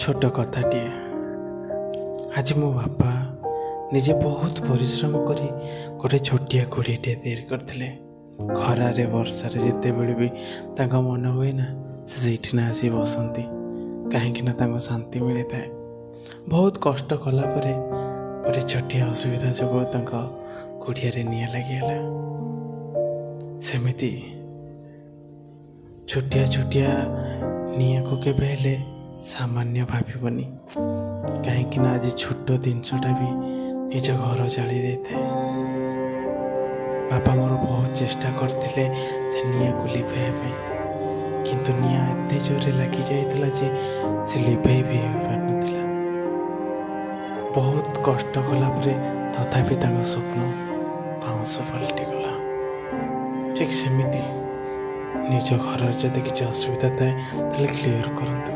ଛୋଟ କଥାଟିଏ। ଆଜି ମୋ ବାପା ନିଜେ ବହୁତ ପରିଶ୍ରମ କରି ଗୋଟେ ଛୋଟିଆ କୁଡ଼ିଆଟିଏ ତିଆରି କରିଥିଲେ। ଖରାରେ ବର୍ଷାରେ ଯେତେବେଳେ ବି ତାଙ୍କ ମନ ହୁଏ ନା, ସେ ସେଇଠି ନା ଆସି ବସନ୍ତି, କାହିଁକି ନା ତାଙ୍କୁ ଶାନ୍ତି ମିଳିଥାଏ। ବହୁତ କଷ୍ଟ କଲା ପରେ ଗୋଟେ ଛୋଟିଆ ଅସୁବିଧା ଯୋଗୁଁ ତାଙ୍କ କୁଡ଼ିଆରେ ନିଆଁ ଲାଗିଗଲା। ସେମିତି ଛୋଟିଆ ଛୋଟିଆ ନିଆଁକୁ କେବେ ହେଲେ ସାମାନ୍ୟ ଭାବିବନି, କାହିଁକି ନା ଆଜି ଛୋଟ ଜିନିଷଟା ବି ନିଜ ଘର ଜାଳି ଦେଇଥାଏ। ବାପା ମୋର ବହୁତ ଚେଷ୍ଟା କରିଥିଲେ ସେ ନିଆଁକୁ ଲିଭାଇବା ପାଇଁ, କିନ୍ତୁ ନିଆଁ ଏତେ ଜୋରରେ ଲାଗିଯାଇଥିଲା ଯେ ସେ ଲିଭେଇ ବି ହୋଇପାରୁନଥିଲା। ବହୁତ କଷ୍ଟ କଲା ପରେ ତଥାପି ତାଙ୍କ ସ୍ୱପ୍ନ ପାଉଁଶ ପାଲଟିଗଲା। ଠିକ୍ ସେମିତି ନିଜ ଘରରେ ଯଦି କିଛି ଅସୁବିଧା ଥାଏ, ତାହେଲେ କ୍ଲିଅର କରନ୍ତୁ।